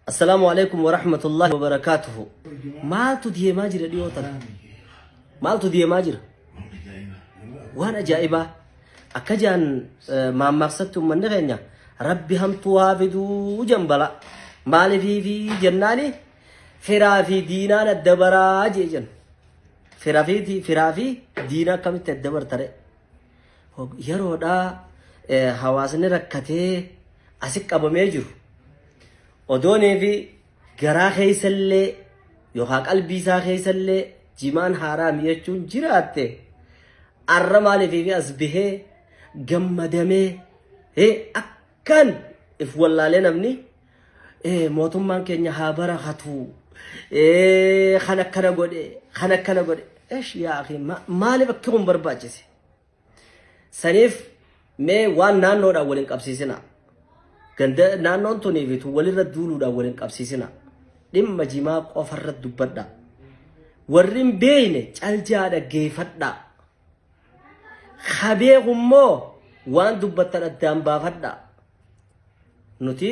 Assalaamu alaikum wa rahmatullahi wa barakaatuhu. Maaltu deemaa jira dhiyoo tana? Maaltu deemaa jira? Waan ajaa'ibaa. Akka jaan maammaksatti uummanni keenya rabbi hamtuu haa fiduu jan bala. Maaliifii jennaani firaa fi diinaan adda baraa jee jan. Firaa fi diina akkamitti adda bartare? Yeroodhaa hawaasni rakkatee asi qabamee jiru. Odoonii fi garaa keessallee yookaan qalbii isaa keessallee jimaan haaraami jechuun jiraatte arra maaliif fi as bahee gammadamee akkan if wallaalee namni mootummaan keenya haa barakatu kan akkana godhe kan akkana godhe esh yaa akhi maaliif akki kun barbaachise? Saniif mee waan naannoodhaan waliin qabsiisina. Ganda naannoon tunii fi tun walirra duuluudhaan waliin qabsiisina. Dhimma jimaa qofarra dubbadha. Warri hin beekne caljaa dhaggeeffadha. Ka beeku immoo waan dubbattan addaan baafadha. Nuti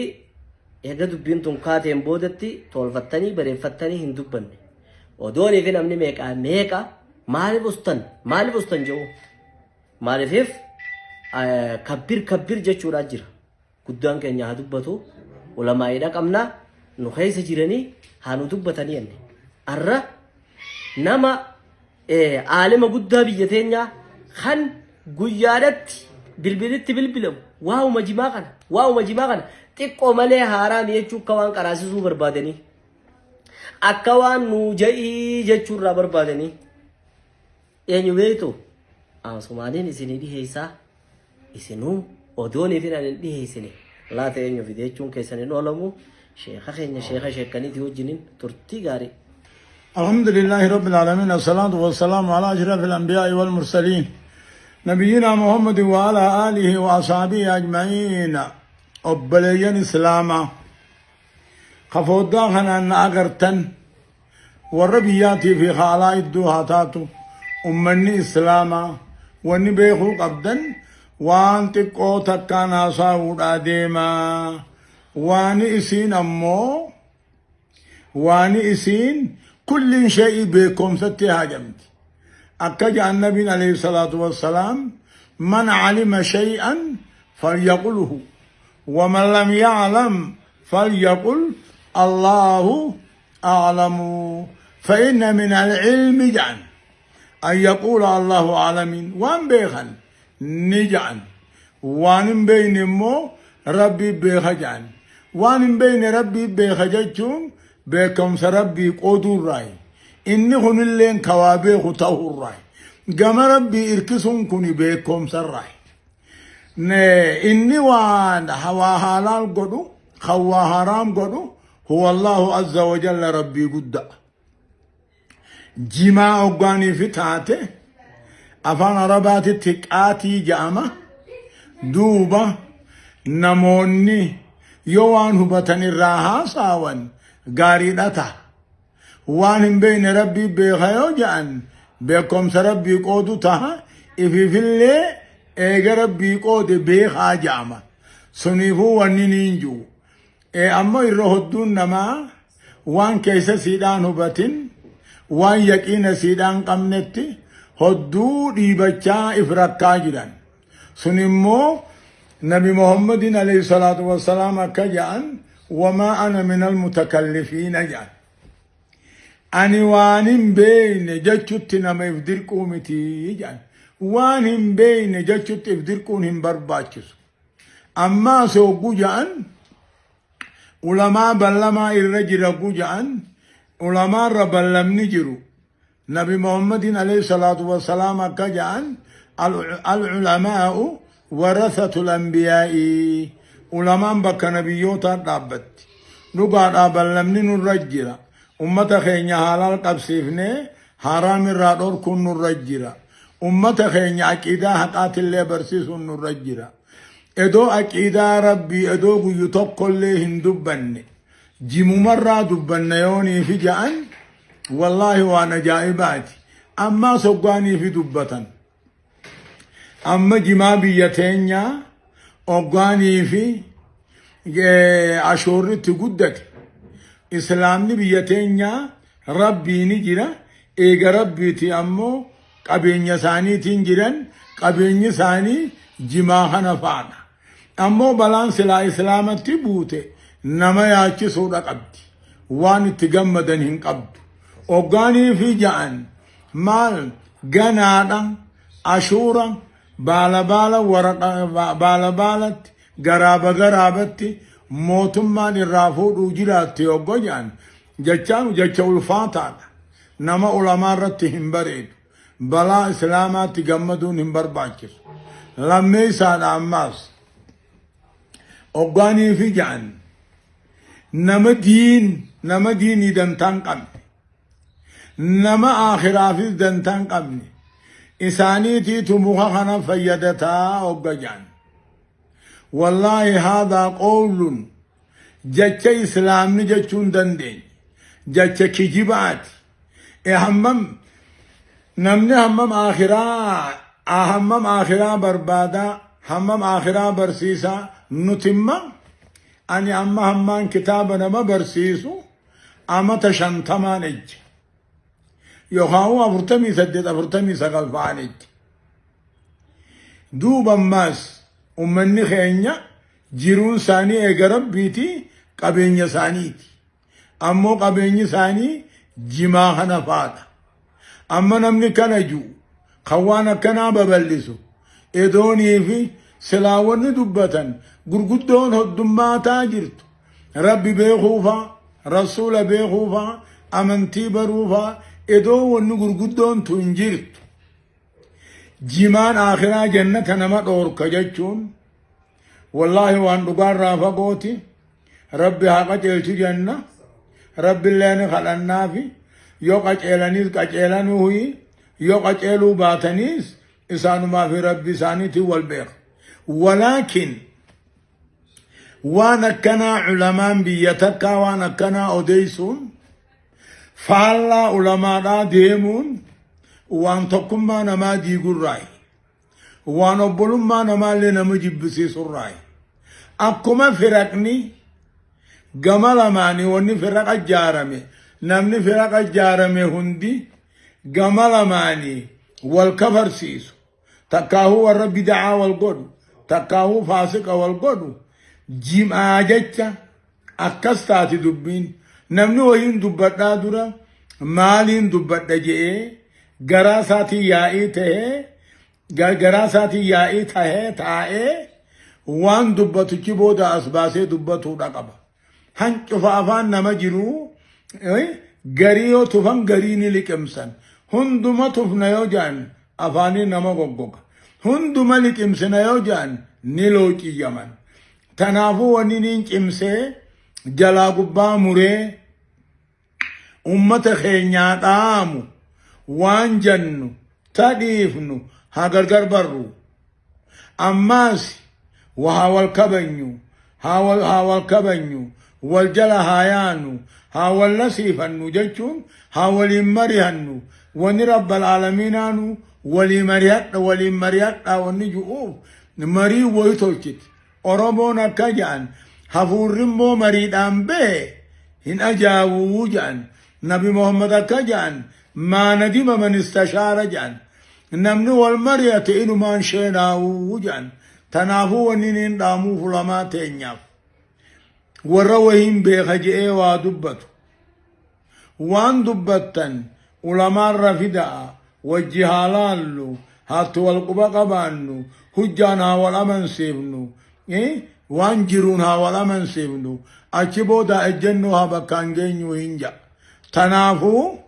eega dubbiin tun kaateen boodatti tolfattanii bareeffattanii hin dubbanne. Odoonii fi namni meeqaa meeqa maaliif ustan maaliif ustan jedhu. Maaliifif kabbir kabbir jechuudhaa jira. Guddaan keenya haa dubbatu ulamaa'iidha qabna nu keessa jiranii haa nu dubbatanii jenne. Arra nama aalima guddaa biyya teenyaa kan guyyaadhatti bilbilitti bilbilamu waa'uma jimaa kana waa'uma jimaa kana xiqqoo malee haaraami jechuu akka waan qaraasisuu barbaadanii akka waan nuu ja'ii jechuurraa barbaadanii eenyu beektu asumaaniin isinii dhiheessaa isinuu odoonii fi ani hin dhiheessine laata eenyu fide jechuun keessan hin oolamu sheeka keenya sheeka sheekaniitii wajjiniin turtii gaarii. الحمد لله رب العالمين، الصلاة والسلام على أشرف الأنبياء والمرسلين، نبينا محمد وعلى آله وأصحابه أجمعين. Obboleeyyan Islaamaa kafooddaa kanaan na agartan, warra biyyaatii fi haalaa iddoo haa taatu, ummanni Islaamaa wanni beekuu qabdan waan xiqqoo takkaan haasa'uudhaa deemaa. Waan isiin ammoo waan isiin kulliin shay'ii beekumsatti haajamti. Akka jedhan nabiin alayhi salaatu wassalaam: "من علم شيئا فليقله ومن لم يعلم فليقل الله أعلم، فإن من العلم" jedhan "أن يقول الله أعلم". Waan beekan ni jedhan, waan hin beekne immoo rabbii beeka jedhan. Waan hin beekne rabbii beeka jechuun beekumsa rabbii qooduurraayi. Inni kunilleen kawaa beeku ta'uurraayi. Gama rabbii irkisuun kun beekumsarraayi. Inni waan waa halaal godhu kan waa haraam godhu هو الله عز وجل, rabbii guddaa. Jimaa hoggaanii fi taate afaan Arabaatitti qaatii jedhama. Duuba namoonni yoo waan hubatan irraa haasaawan gaariidha ta'a. Waan hin beekne rabbii beeka yoo jedhan beekumsa rabbii qoodu ta'a. Ifiifillee eega rabbii qoode beekaa jedhama. Suniifuu wanni niin jiru. Ammoo irra hodduun namaa waan keessa siidhaan hubatin, waan yaqiina siidhaan qabnetti hodduu dhiibachaa if rakkaa jiran. Sun immoo Nabi Muhammadin alayhi salaatu wassalaam akka jedhan: "وما أنا من المتكلفين" jedhan. Ani waan hin beekne jechutti nama if dirquu miti jedhan. Waan hin beekne jechutti if dirquun hin barbaachisu. Ammaas hogguu jedhan ulamaa ballamaa irra jira hogguu jedhan, ulamaarra ballamni jiru. Nabi Muhammadin alayhi salaatu wassalaam akka jedhan: "العلماء ورثة الأنبياء". Ulamaan bakka nabiyyootaa dhaabbatti. Dhugaadhaa ballamni nurra jira. Ummata keenya halaal qabsiifnee haraam irraa dhorkuun nurra jira. Ummata keenya aqiidaa haqaatillee barsiisuun nurra jira. Edoo aqiidaa rabbii edoo guyyu tokkollee hin dubbanne jimumarraa dubbanna yoonii fi ja'an, wallaahi waan ajaa'ibaati. Ammaa soggaanii fi dubbatan. Amma jimaa biyya teenyaa oggaanii fi ashoorritti guddate. Islaamni biyya teenyaa Rabbiini jira. Eega Rabbiiti ammoo qabeenya isaaniitiin jiran, qabeenyi isaanii jimaa kana faadha. Ammoo balaan silaa Islaamatti buute nama yaachisuudha qabdi. Waan itti gammadan hin qabdu. Oggaanii fi ja'an maal ganaadha, ashuura, baala baala waraqa baala baalatti, garaaba garaabatti mootummaan irraa fuudhuu jiraatti yoggo ja'an jechaan jecha ulfaataadha. Nama ulamaa irratti hin bareedu. Balaa Islaamaatti gammaduun hin barbaachisu. Lammeessaadha ammaas oggaanii fi ja'an nama diin nama diinii dantaa hin qabne, nama aakhiraafis dantaa hin qabne, isaaniitiitu muka kana fayyadataa hogga ja'an. Wallaahi haadaa qowlun jecha Islaamni jechuu hin dandeenye, jecha kijibaati. E hammam namni hammam aakhiraa hammam aakhiraa barbaadaa, hammam aakhiraa barsiisaa? Nutimma ani amma hammaan kitaaba nama barsiisu amata 50n ejja, yookaan 48, 49 fa'aan ejja. Duuba ammaas ummanni keenya jiruun isaanii eega Rabbiiti, qabeenya isaaniiti. Ammoo qabeenyi isaanii jimaa kana faadha. Amma namni kana ji'u kan waan akkanaa babal'isu edoonii fi silaa wanni dubbatan gurguddoon hoddummaataa jirtu. Rabbi beekuufaa, Rasuula beekuufaa, amantii baruufaa edoo wanni gurguddoon tun jirtu. Jimaan akhiraa jannata nama dhoorka jechuun wallaahi waan dhugaarraa fagooti. Rabbi haa qaceelchu jenna. Rabbillee ni kadhannaafi. Yoo qaceelaniis qaceelanuuhi, yoo qaceeluu baataniis isaanumaa fi Rabbi isaaniitiin wal beeka. Walaakin waan akkanaa ulamaan biyya takkaa waan akkanaa odeessuun, faallaa ulamaadhaa deemuun, waan tokkummaa namaa diigurraayi. Waan obbolummaa namaallee nama jibbisiisurraayi. Akkuma firaqni gama lamaanii wanni firaqa ijaarame, namni firaqa ijaarame hundi gama lamaanii wal kafarsiisu. Takkaahuu warra bida'aa wal godhu, takkaahuu faasiqa wal godhu, jimaa jecha akkas taati dubbiin. Namni wayiin dubbadhaa dura maaliin dubbadha je'ee garaa isaatiin yaa'ii tahee, garaa isaatiin yaa'ii tahee taa'ee waan dubbatuchi booda as baasee dubbatuudha qaba. Hancufa afaan nama jiru garii yoo tufan garii ni liqimsan. Hunduma tufna yoo ja'an afaanii nama goggoga. Hunduma liqimsina yoo ja'an ni loociyyaman. Tanaafuu wanni niin cimsee jalaa gubbaa muree ummata keenyaa dhaamu, waan jannu tadhiifnu haa gargar barru. Ammaas haa wal kabanyu, haa wal kabanyu, wal jala haa yaanu, haa wal nasiifannu jechuun haa waliin marihannu. Wani Rabbal aalamiinaanu walii marihadha, waliin marihadha wanni ju'uuf marii wayi tolchiti. Oromoon akka ja'an, hafuurri immoo mariidhaan bahe hin ajaa'uu ja'an. Nabi Muhammad akka ja'an, maa nadima man istashaara ja'an. Namni wal mari'ate inumaan sheenaa'uu ja'an. Tanaafuu wanni niin dhaamuuf ulamaa teenyaaf, warra wahiin beeka je'ee waa dubbatu, waan dubbattan ulamaarra fida'a, wajji haa laallu, haatti wal quba qabaannu, hujjaan haa wal amansiifnu, waan jiruun haa wal amansiifnu, achi booda ejjennoo haa bakkaan geenyu hin ja'a. Tanaafuu